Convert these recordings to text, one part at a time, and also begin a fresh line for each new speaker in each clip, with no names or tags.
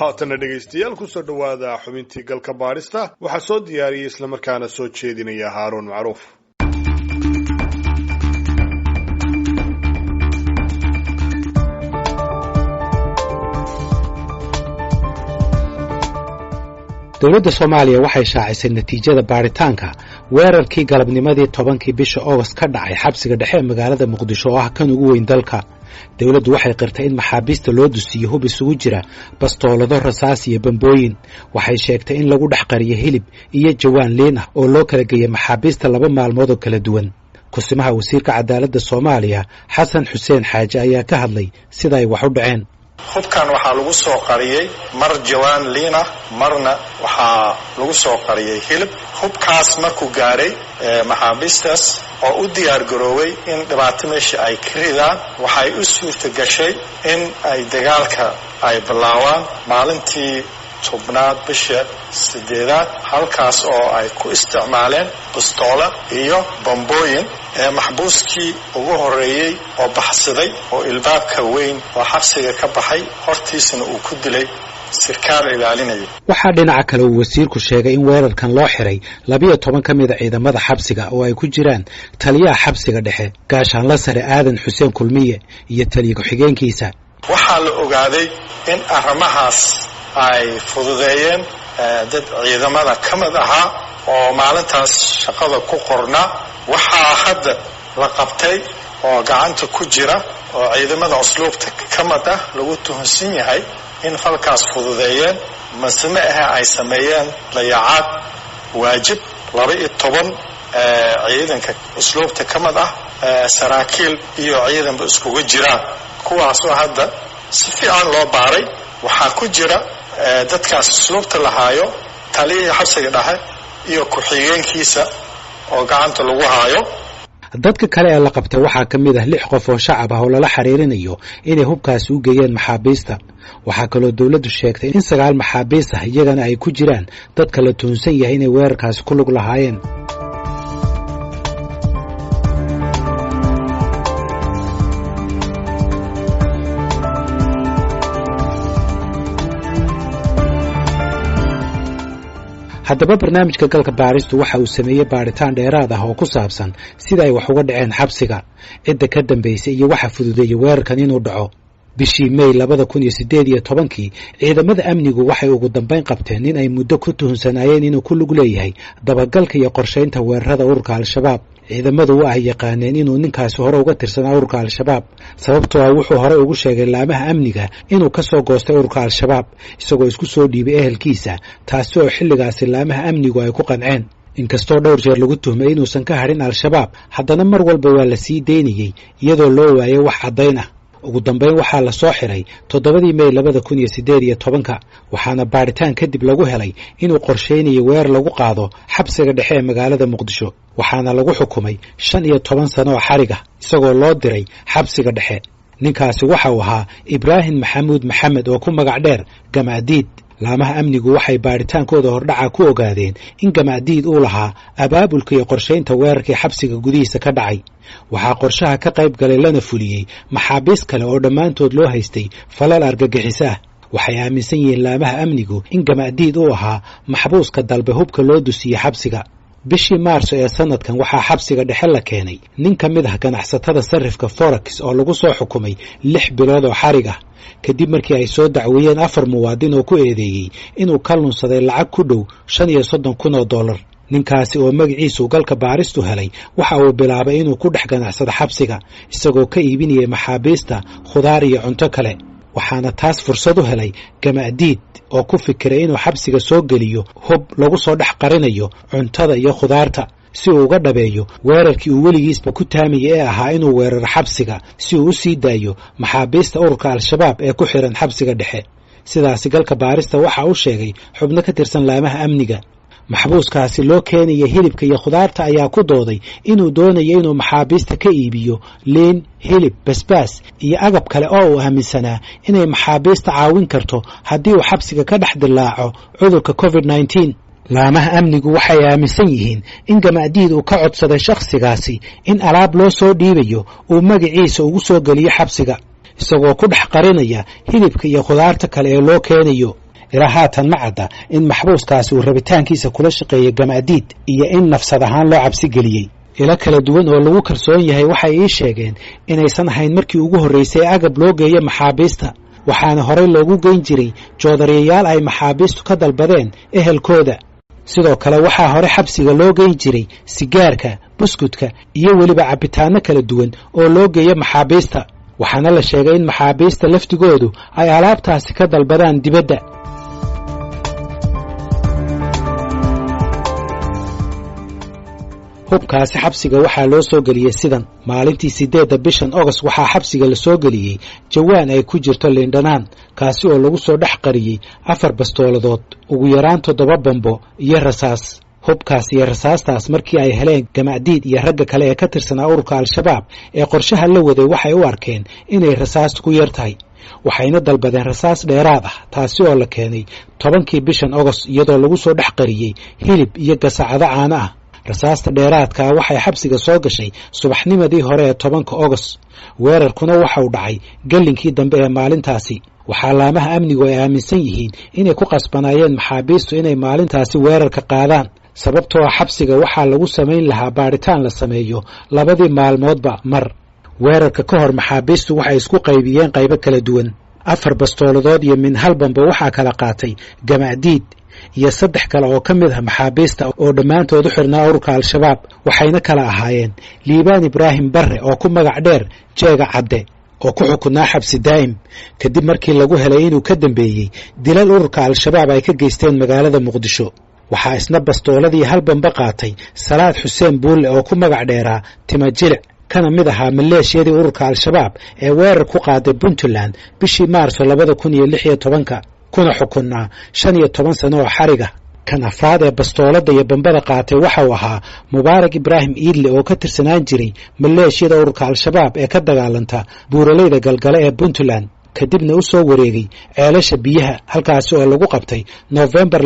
Haatana dhegaystayaal, kusoo dhowaada xubintii galka baadhista. Waxaa soo diyaariyey islamarkaana soo jeedinaya Haaruun Macruuf.
Dowladda Soomaaliya waxay shaacisay natiijada baaritaanka weerarkii galabnimadii 10-kii bisha Oogost ka dhacay xabsiga dhexe ee magaalada Muqdisho, oo ah kan ugu weyn dalka. Dowladdu waxay qirtay in maxaabiista loo dusiiyo hub isugu jira bastoolado, rasaas iyo bambooyin. Waxay sheegtay in lagu dhex qariyo hilib iyo jawaan liin ah oo loo kala geeyey maxaabiista 2 maalmood oo kala duwan. Kusimaha wasiirka cadaaladda Soomaaliya, Xasan Xuseen Xaaji, ayaa ka hadlay sida ay wax u dhaceen.
Hubkan waxaa lagu soo qariyey mar jawaan liin ah, marna waxaa lagu soo qariyey hilib. Hubkaas markuu gaaray maxaabiistaas oo u diyaar garoobay in dhibaato meesha ay ka ridaan, waxay u suurta gashay in ay dagaalka ay bilaabaan maalintii 10aad bisha 8aad, halkaas oo ay ku isticmaaleen bistoola iyo bambooyin. Maxbuuskii ugu horeeyey oo baxsaday oo ilbaabka weyn oo xabsiga ka baxay hortiisana uu ku dilay sirkaal ilaalinaya.
Waxaa dhinaca kale uu wasiirku sheegay in weerarkan loo xiray 12 ka mida ciidamada xabsiga, oo ay ku jiraan taliyaha xabsiga dhexe, gaashaanla sare Aadan Xuseen Kulmiye, iyo taliya ku-xigeenkiisa.
Waxaa la ogaaday in arrimahaas ay fududeeyeen dad ciidamada ka mid ahaa oo maalintaas shaqada ku qornaa. Waxaa hadda la qabtay oo gacanta ku jira oo ciidamada usluubta ka mid ah lagu tuhunsan yahay in falkaas fududeeyeen, mase ma ahe ay sameeyeen dayacaad waajib, 12 ciidanka usluubta ka mid ah, saraakiil iyo ciidanba iskugu jiraan, kuwaasoo hadda si fiican loo baaray. Waxaa ku jira dadkaas usluubta lahaayo taliyihii xabsiga dhexe iyo ku-xigeenkiisa oo gacanta lagu haayo.
Dadka kale ee la qabtay waxaa ka mid ah lix qof oo shacab ah oo lala xiriirinayo inay hubkaasi u geeyeen maxaabiista. Waxaa kaloo dowladdu sheegtay in sagaal maxaabiis ah iyagana ay ku jiraan dadka la tuhunsan yahay inay weerarkaasi ku lug lahaayeen. Haddaba barnaamijka galka baaristu waxa uu sameeyey baaritaan dheeraad ah oo ku saabsan sida ay wax uga dhaceen xabsiga, cidda ka dambaysay iyo waxa fududeeyey weerarkan inuu dhaco. Bishii May 2018-kii, ciidamada amnigu waxay ugu dambayn qabteen nin ay muddo ku tuhunsanaayeen inuu ku lug leeyahay dabagalka iyo qorshaynta weerarada ururka Al-Shabaab. Ciidamadu waa ay yaqaaneen inuu ninkaasi hore uga tirsanaa ururka Al-Shabaab, sababtoo ah wuxuu horey ugu sheegay laamaha amniga inuu ka soo goostay ururka Al-Shabaab, isagoo isku soo dhiibay ehelkiisa, taasi oo xilligaasi laamaha amnigu ay ku qanceen. Inkastoo dhowr jeer lagu tuhmay inuusan ka hadhin Al-Shabaab, haddana mar walba waa la sii daynayey iyadoo loo waayay wax caddayn ah. Ugu dambayn waxaa la soo xiray 7-dii May 2018-ka, waxaana baadhitaan kadib lagu helay inuu qorsheynayay weerar lagu qaado xabsiga dhexe ee magaalada Muqdisho, waxaana lagu xukumay 15 sano oo xariga, isagoo loo diray xabsiga dhexe. Ninkaasi waxa uu ahaa Ibraahim Maxamuud Maxamed oo ku magac dheer Gamaadiid. Laamaha amnigu waxay baadhitaankooda hordhaca ku ogaadeen in Gamaadiid uu lahaa abaabulka iyo qorshaynta weerarkii xabsiga gudihiisa ka dhacay. Waxaa qorshaha ka qayb galay lana fuliyey maxaabiis kale oo dhammaantood loo haystay falal argagixiso ah. Waxay aaminsan yihiin laamaha amnigu in Gamaadiid uu ahaa maxbuuska dalbe hubka loo dusiyey xabsiga. Bishii Maarso ee sanadkan waxaa xabsiga dhexe la keenay nin ka mid ah ganacsatada sarrifka forex oo lagu soo xukumay 6 bilood oo xarig ah, kadib markii ay soo dacweeyeen afar muwaadin oo ku eedeeyey inuu ka lunsaday lacag ku dhow $35,000. Ninkaasi oo magaciisu galka baaristu helay waxa uu bilaabay inuu ku dhex ganacsado xabsiga, isagoo ka iibinayay maxaabiista khudaar iyo cunto kale. Waxaana taas fursad u helay Gamaadiid oo ku fikiray inuu xabsiga soo geliyo hub lagu soo dhex qarinayo cuntada iyo khudaarta, si uu uga dhabeeyo weerarkii uu weligiisba ku taamayay ee ahaa inuu weeraro xabsiga si uu u sii daayo maxaabiista ururka Al-Shabaab ee ku xiran xabsiga dhexe. Sidaasi galka baarista waxa uu sheegay xubno ka tirsan laamaha amniga. Maxbuuskaasi loo keenaya hilibka iyo khudaarta ayaa ku dooday inuu doonayo inuu maxaabiista ka iibiyo liin, hilib, basbaas iyo agab kale oo uu aaminsanaa inay maxaabiista caawin karto haddii uu xabsiga ka dhex dilaaco cudurka COVID-19. Laamaha amnigu waxay aaminsan yihiin in Gamaadiid uu ka codsaday shakhsigaasi in alaab loo soo dhiibayo uu magaciisa ugu soo geliyo xabsiga, isagoo ku dhex qarinaya hilibka iyo khudaarta kale ee loo keenayo. Ilaa haatan ma cadda in maxbuuskaasi uu rabitaankiisa kula shaqeeyey Gamaadiid iyo in nafsad ahaan loo cabsi geliyey. Ilo kala duwan oo lagu kalsoon yahay waxay ii sheegeen inaysan ahayn markii ugu horraysay ee agab loo geeyo maxaabiista, waxaana horey loogu geyn jiray joodariyayaal ay maxaabiistu ka dalbadeen ehelkooda. Sidoo kale waxaa hore xabsiga loo geyn jiray sigaarka, buskudka iyo weliba cabbitaanno kala duwan oo loo geeyo maxaabiista, waxaana la sheegay in maxaabiista laftigoodu ay alaabtaasi ka dalbadaan dibadda. Hubkaasi xabsiga waxaa loo soo geliyey sidan. Maalintii 8-da bishan Ogost waxaa xabsiga la soo geliyey jawaan ay ku jirto liindhanaan, kaasi oo lagu soo dhex qariyey 4 bastooladood, ugu yaraan 7 bambo iyo rasaas. Hubkaas iyo rasaastaas markii ay heleen Gamaadiid iyo ragga kale ee ka tirsanaa ururka Al-Shabaab ee qorshaha la waday, waxay u arkeen inay rasaastu ku yar tahay, waxayna dalbadeen rasaas dheeraad ah, taasi oo la keenay 10-kii bishan Ogost iyadoo lagu soo dhex qariyey hilib iyo gasacado caano ah. Rasaasta dheeraadkaa waxay xabsiga soo gashay subaxnimadii hore ee 10-ka Ogost, weerarkuna waxa uu dhacay gellinkii dambe ee maalintaasi. Waxaa laamaha amnigu ay aaminsan yihiin inay ku qasbanaayeen maxaabiistu inay maalintaasi weerarka qaadaan, sababtoo ah xabsiga waxaa lagu samayn lahaa baadhitaan la sameeyo labadii maalmoodba mar. Weerarka ka hor maxaabiistu waxay isku qaybiyeen qaybo kala duwan. 4 bastooladood iyo min hal bambo waxaa kala qaatay Gamaadiid iyo 3 kale oo ka mid ah maxaabiista oo dhammaantood u xirnaa ururka Al-Shabaab, waxayna kala ahaayeen Liibaan Ibraahim Barre oo ku magac dheer Jeega Cadde oo ku xukunaa xabsi daa'im kadib markii lagu helay inuu ka dambeeyey dilal ururka Al-Shabaab ay ka geysteen magaalada Muqdisho. Waxaa isna bastooladii hal bamba qaatay Salaad Xuseen Buulle oo ku magac dheeraa Tima Jilic, kana mid ahaa maleeshiyadii ururka Al-Shabaab ee weerar ku qaaday Puntland bishii Maarso 2016-ka, kuna xukunnaa 15 sano oo xariga. Kan afraad ee bastoolada iyo bambada qaatay waxa uu ahaa Mubaarak Ibraahim Iidle oo ka tirsanaan jiray maleeshiyada ururka Al-Shabaab ee ka dagaalanta buuraleyda Galgale ee Puntland, kadibna u soo wareegay ceelasha biyaha, halkaasi oo lagu qabtay Noofembar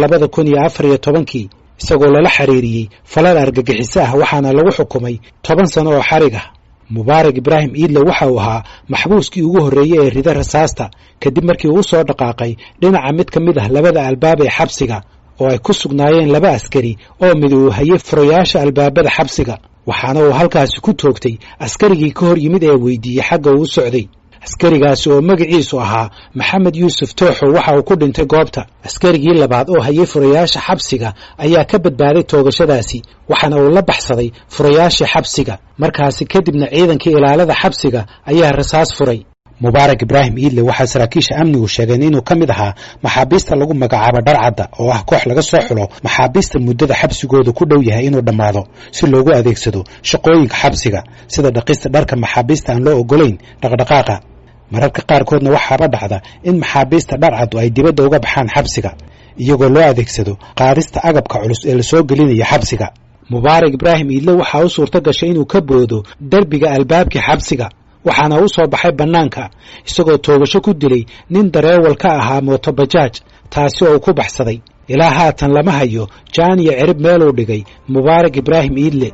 2014-kii isagoo lala xiriiriyey falal argagixiso ah, waxaana lagu xukumay 10 sano oo xarig ah. Mubaarak Ibraahim Iidle waxa uu ahaa maxbuuskii ugu horreeyey ee rida rasaasta kadib markii uu soo dhaqaaqay dhinaca mid ka mid ah labada albaab ee xabsiga oo ay ku sugnaayeen 2 askari oo mid uu hayay furayaasha albaabada xabsiga, waxaana uu halkaasi ku toogtay askarigii ka hor yimid ee weydiiyey xagga uu u socday. Askarigaasi oo magaciisu ahaa Maxamed Yuusuf Tooxo waxa uu ku dhintay goobta. Askarigii labaad oo hayay furayaasha xabsiga ayaa ka badbaaday toogashadaasi, waxaana uu la baxsaday furayaashii xabsiga. Markaasi kadibna ciidankii ilaalada xabsiga ayaa rasaas furay. Mubaarak Ibraahim Iidle waxaa saraakiisha amnigu sheegeen inuu ka mid ahaa maxaabiista lagu magacaabo Dharcadda oo ah koox laga soo xulo maxaabiista muddada xabsigoodu ku dhow yahay inuu dhammaado si loogu adeegsado shaqooyinka xabsiga sida dhaqista dharka maxaabiista aan loo ogolayn dhaqdhaqaaqa. Mararka qaarkoodna waxaaba dhacda in maxaabiista dharcaddu ay dibadda uga baxaan xabsiga iyagoo loo adeegsado qaadista agabka culus ee lasoo gelinayo xabsiga. Mubaarak Ibraahim Iidle waxaa u suurto gashay inuu ka boodo derbiga albaabkii xabsiga, waxaana u soo baxay bannaanka isagoo toogasho ku dilay nin dareewal ka ahaa mootobajaaj, taasi oo uu ku baxsaday. Ilaa haatan lama hayo jaan iyo cirib meeluu dhigay Mubaarak Ibraahim Iidle.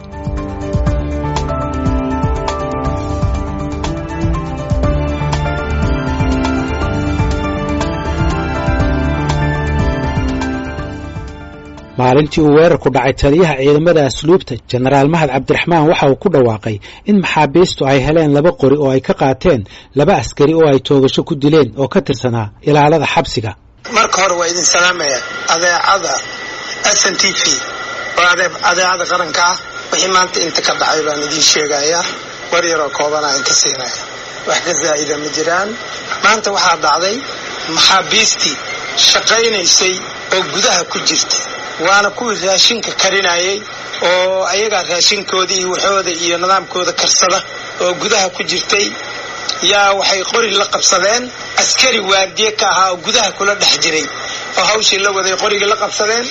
Maalintii uu weerarku dhacay, taliyaha ciidamada asluubta Jenaraal Mahad Cabdiraxmaan waxa uu ku dhawaaqay in maxaabiistu ay heleen 2 qori oo ay ka qaateen 2 askari oo ay toogasho ku dileen oo ka tirsanaa ilaalada xabsiga.
Marka hore waa idin salaamaya adeecada SNTV oo adeecada qaranka ah. Wixii maanta inta ka dhacay baan idiin sheegayaa, war yaroo koobanaa inka siinaya, wax ka zaa'ida ma jiraan. Maanta waxaa dhacday maxaabiistii shaqaynaysay oo gudaha ku jirta, waana kuwii raashinka karinayay oo ayagaa raashinkooda iyo waxooda iyo nidaamkooda karsada oo gudaha ku jirtay, yaa waxay qori la qabsadeen askari waardiye ka ahaa oo gudaha kula dhex jiray oo hawshii la waday qorigii la qabsadeen.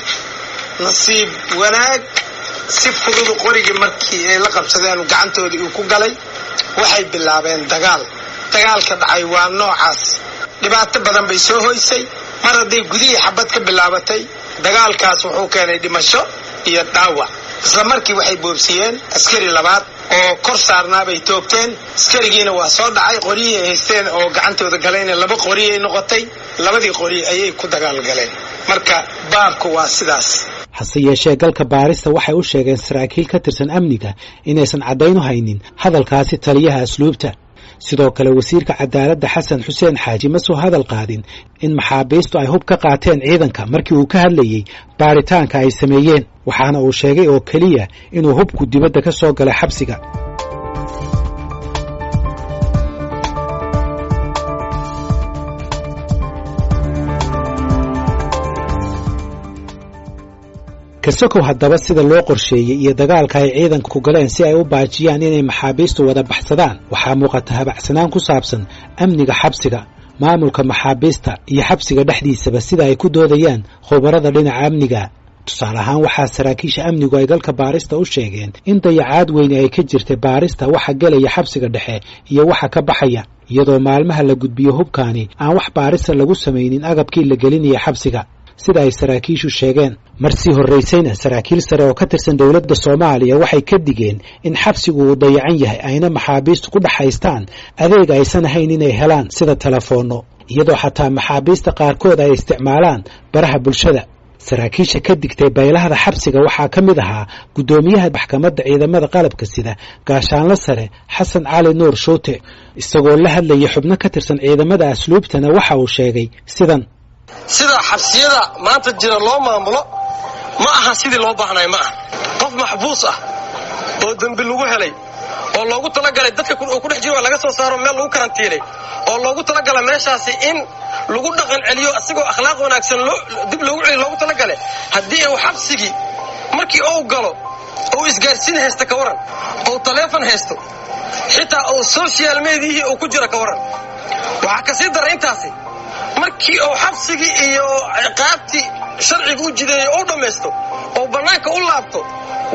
Nasiib wanaag si fududu qorigii markii ay la qabsadeen gacantoodii uu ku galay, waxay bilaabeen dagaal. Dagaalka dhacay waa noocaas, dhibaato badan bay soo hoysay. Mar hadday gudihii xabad ka bilaabatay, dagaalkaas wuxuu keenay dhimasho iyo dhaawac. Isla markii waxay boobsiyeen askari labaad oo kor saarnaabay toogteen. Askarigiina waa soo dhacay, qoryihii ay haysteen oo gacantooda galayna laba qoriyay noqotay, labadii qori ayay ku dagaalgaleen. Marka baabku waa sidaas.
Hase yeeshee, galka baarista waxay u sheegeen saraakiil ka tirsan amniga inaysan caddayn u haynin hadalkaasi taliyaha asluubta. Sidoo kale, wasiirka cadaaladda Xasan Xuseen Xaaji ma soo hadal qaadin in maxaabiistu ay hub ka qaateen ciidanka markii uu ka hadlayey baaritaanka ay sameeyeen, waxaana uu sheegay oo keliya inuu hubku dibadda ka soo galay xabsiga. Kasokow haddaba sida loo qorsheeyey iyo dagaalka ay ciidanku galeen si ay u baajiyaan inay maxaabiistu wada baxsadaan, waxaa muuqata habacsanaan ku saabsan amniga xabsiga, maamulka maxaabiista iyo xabsiga dhexdiisaba, sida ay ku doodayaan khubarada dhinaca amniga. Tusaale ahaan, waxaa saraakiisha amnigu ay galka baarista u sheegeen in dayacaad weyne ay ka jirtay baarista waxa gelaya xabsiga dhexe iyo waxa ka baxaya, iyadoo maalmaha la gudbiyo hubkaani aan wax baarista lagu samaynin agabkii la gelinaya xabsiga, sida ay saraakiishu sheegeen. Mar sii horraysayna, saraakiil sare oo ka tirsan dowladda Soomaaliya waxay ka digeen in xabsigu uu dayacan yahay, ayna maxaabiistu ku dhex haystaan adeeg aysan ahayn inay helaan, sida telefoonno, iyadoo xataa maxaabiista qaarkood ay isticmaalaan baraha bulshada. Saraakiisha ka digtay baylahda xabsiga waxaa ka mid ahaa guddoomiyaha maxkamadda ciidamada qalabka sida, gaashaanlo sare Xasan Cali Nuur Shuute. Isagoo la hadlayay xubno ka tirsan ciidamada asluubtana, waxa uu sheegay sidan:
Sida xabsiyada maanta jira loo maamulo ma aha sidii loo baahnay. Ma aha qof maxbuus ah oo dembi lagu helay oo loogu talagalay dadka oo ku dhex jiro laga soo saaro, meel lagu karantiilay oo loogu talagalay meeshaasi in lagu dhaqan celiyo, asigoo akhlaaq wanaagsan loo dib loogu celiyo loogu talagalay, haddii uu xabsigii markii uu galo uu isgaarsiin haysta, ka waran? Uu taleefon haysto, xitaa uu social mediahii uu ku jiro, ka waran? Waxaa kasii dara intaasi, markii uu xabsigii iyo ciqaabtii sharciga u jideeyey uu dhammaysto oo bannaanka u laabto,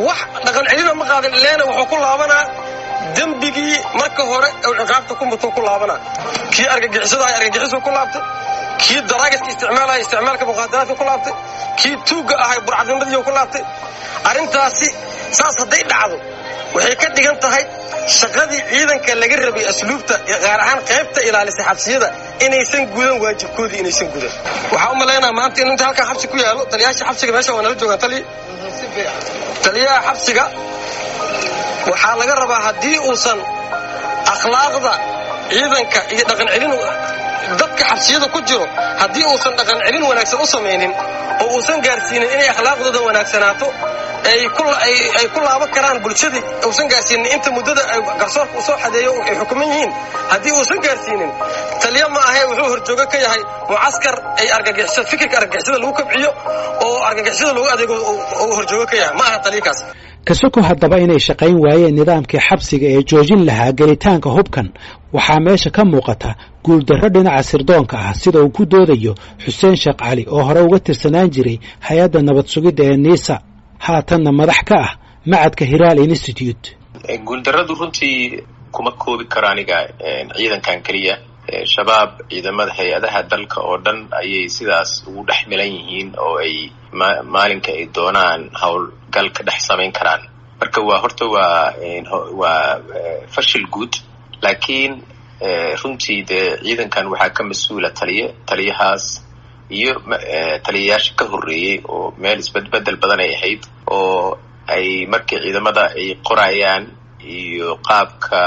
wax dhaqan celina ma qaadan ileena, wuxuu ku laabanaa dembigii marka hore uu ciqaabta ku mutuu ku laabanaa. Kii argagixisada ahay argagixisuu ku laabtay, kii daraagiska isticmaalaya isticmaalka muqaadaraadka ku laabtay, kii tuugga ahay burcadnimadii ku laabtay. Arrintaasi saas hadday dhacdo, waxay ka dhigan tahay shaqadii ciidanka laga rabay asluubta, gaar ahaan qaybta ilaalisa xabsiyada, inaysan gudan waajibkoodii, inaysan gudan. Waxaa u malaynaa maanta in inta halkan xabsi ku yaalo, taliyaasha xabsiga meesha waa nala joogaan. Taliyaha xabsiga waxaa laga rabaa, haddii uusan akhlaaqda ciidanka iyo dhaqan celin dadka xabsiyada ku jiro, haddii uusan dhaqan celin wanaagsan u samaynin oo uusan gaarsiinin inay akhlaaqdooda wanaagsanaato, ay ku laaban karaan bulshadii, uusan gaarsiinin inta muddada garsoorka uu soo xadeeyo ay xukuman yihiin, haddii uusan gaarsiinin, taliyo ma ahe, wuxuu horjoogo ka yahay mucaskar ay argagixiso, fikirka argagixisada lagu kabciyo oo argagixisada lagu adeego uu horjoogo ka yahay. Ma aha taliyakaas.
Kasoko haddaba inay shaqayn waayeen nidaamkii xabsiga ee joojin lahaa gelitaanka hubkan, waxaa meesha ka muuqata guuldarro dhinaca sirdoonka ah, sida uu ku doodayo Xuseen Sheekh Cali oo hore uga tirsanaan jiray hay-adda nabad sugidda ee NISA, haatanna madax ka ah macadka Hiraal Institute.
Guuldarradu runtii kuma koobi karo aniga ciidankan keliya. Shabaab ciidamada hay-adaha dalka oo dhan ayay sidaas ugu dhex milan yihiin oo ay maalinka ay doonaan howlgal ka dhex samayn karaan. Marka waa horta waa fashil guud, laakiin runtii dee ciidankan waxaa ka mas-uula taliye, taliyahaas iyo taliyayaasha ka horreeyey oo meel isbedbedel badan ay ahayd oo ay markii ciidamada ay qorayaan iyo qaabka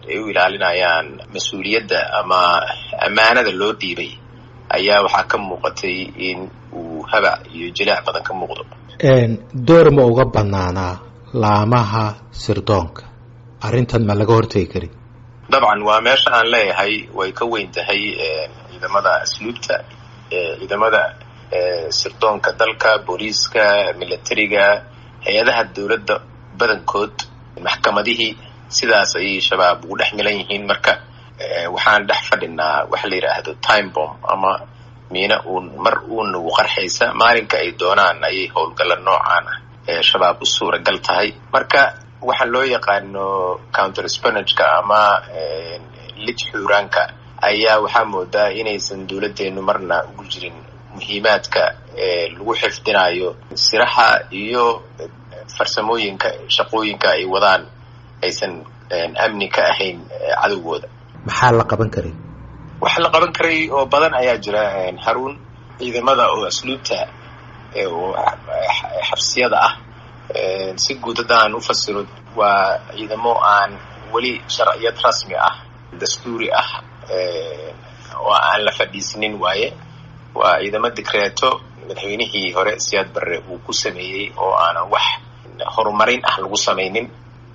ay u ilaalinayaan mas-uuliyadda ama ammaanada loo dhiibay ayaa waxaa ka muuqatay in uu habac iyo jilaac badan ka muuqdo.
Door ma uga banaanaa laamaha sirdoonka arrintan? Ma laga hortegi karin?
Dabcan, waa meesha aan leeyahay way ka weyn tahay ciidamada asluubta, ciidamada sirdoonka dalka, booliiska, militariga, hay-adaha dowladda badankood, maxkamadihii, sidaas ayay Shabaab ugu dhex milan yihiin. Marka waxaan dhex fadhinaa waxa la yidhaahdo time bomb ama miina uun mar uun nagu qarxaysa. Maalinka ay doonaan ayay howlgalla noocaan ah ee Shabaab u suuragal tahay. Marka waxaa loo yaqaano counter espionageka ama lij xuuraanka ayaa waxaa moodaa inaysan dowladdeenu marna ugu jirin muhiimaadka lagu xifdinayo siraha iyo farsamooyinka shaqooyinka ay wadaan aysan amni ka ahayn cadowgooda.
Maxaa la qaban karay?
Wax la qaban karay oo badan ayaa jira, Haruun. Ciidamada oo asluubta oo xabsiyada ah, si guud haddaan u fasiro, waa ciidamo aan weli sharciyad rasmi ah, dastuuri ah oo aan la fadhiisinin waaye. Waa ciidamo dikreeto madaxweynihii hore Siyaad Barre uu ku sameeyey oo aanan wax horumarin ah lagu samaynin.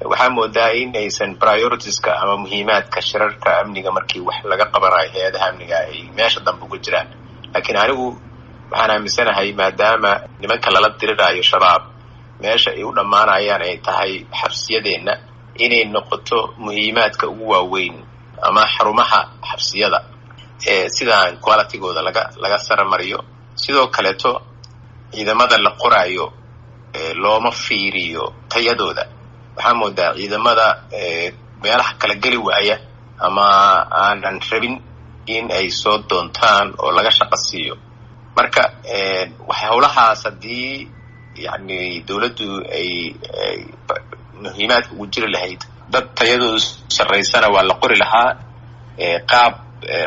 Waxaa moodaa in aysan prioritiska ama muhiimaadka shirarka amniga markii wax laga qabanayo hay-adaha amniga ay meesha dambe uga jiraan. Laakiin anigu waxaan aaminsanahay, maadaama nimanka lala diriraayo Shabaab meesha ay u dhammaanayaan ay tahay xabsiyadeenna, inay noqoto muhiimaadka ugu waaweyn ama xarumaha xabsiyada sidaan qualitygooda laga saramariyo. Sidoo kaleeto ciidamada la qoraayo looma fiiriyo tayadooda. Waxaa moodaa ciidamada meelaha kala geli waaya ama aanan rabin in ay soo doontaan oo laga shaqo siiyo. Marka howlahaas haddii yani dowladdu ay muhiimaadka ugu jiri lahayd, dad tayadoodu sarraysana waa la qori lahaa, qaab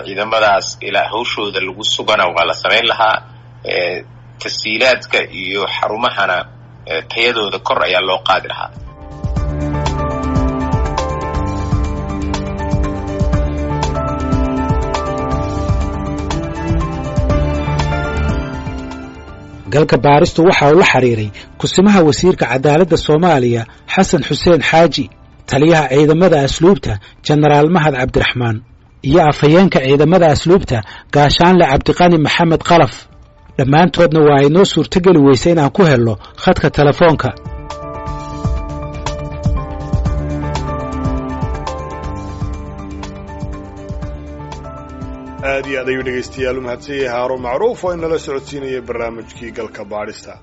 ciidamadaas ilaa hawshooda lagu sugana waa la samayn lahaa, tasiilaadka iyo xarumahana tayadooda kor ayaa loo qaadi lahaa.
Galka Baaristu waxa uu la xiriiray kusimaha wasiirka cadaaladda Soomaaliya Xasan Xuseen Xaaji, taliyaha ciidamada asluubta Jenaraal Mahad Cabdiraxmaan iyo afhayeenka ciidamada asluubta Gaashaanle Cabdiqani Maxamed Qalaf. Dhammaantoodna waa ay noo suurtogeli weysay inaan ku helno khadka telefoonka.
Aad iyo aad ayuu dhegaystayaal u mahadsan yahay Haaruun Macruuf oo inala socodsiinayay barnaamijkii Galka Baadhista.